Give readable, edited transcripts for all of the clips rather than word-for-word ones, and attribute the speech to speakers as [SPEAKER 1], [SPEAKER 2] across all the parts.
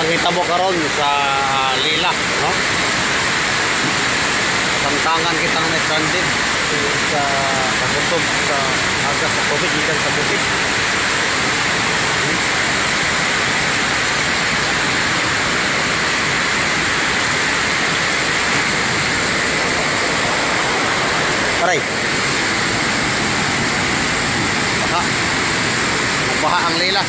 [SPEAKER 1] Panghitabo karon sa Lila, no? Samtangan kitang may stranded sa kakusog sa agas sa tubig, gikan sa bukid. Aray. Baha. Baha ang Lila.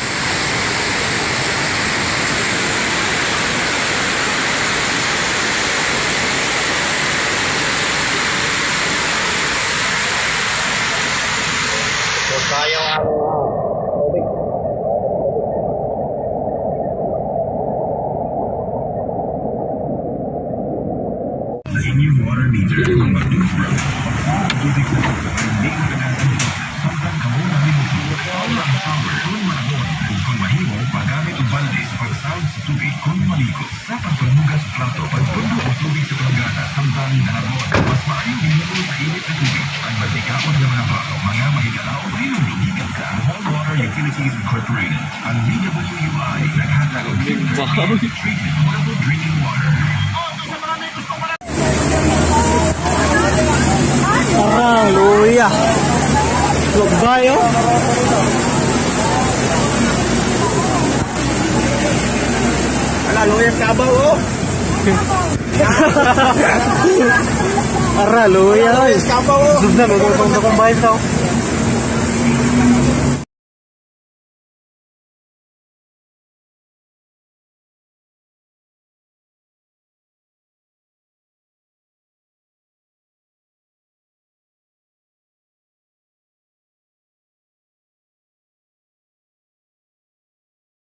[SPEAKER 1] So tayo ang tubig.
[SPEAKER 2] Sa inyong water meter ang magdudura. Tubig sa tubo hindi magandang samtang kamo nahimutlo. On ang shower kung manahon ug kung mahimo pagamit og balde sa pagsawd sa tubig kung maligo. Sa pagpanghugas og plato, pagtundo og tubig sa palanggana samtang nalabon. Mas maayo gihimo sa init na tubig ang mantika-on nga mga plato, mga mahigalaon hinumdum gikan sa Bohol Water Utilities Incorporated. Ang BWUI naghatag og filtered, treated potable drinking water.
[SPEAKER 3] Parang luya. Lugbay oh.
[SPEAKER 4] Wala, luyas kabaw oh.
[SPEAKER 3] Ara luya oy.
[SPEAKER 4] Luyas kabaw oh.
[SPEAKER 3] Zub na magugong akong bahay to.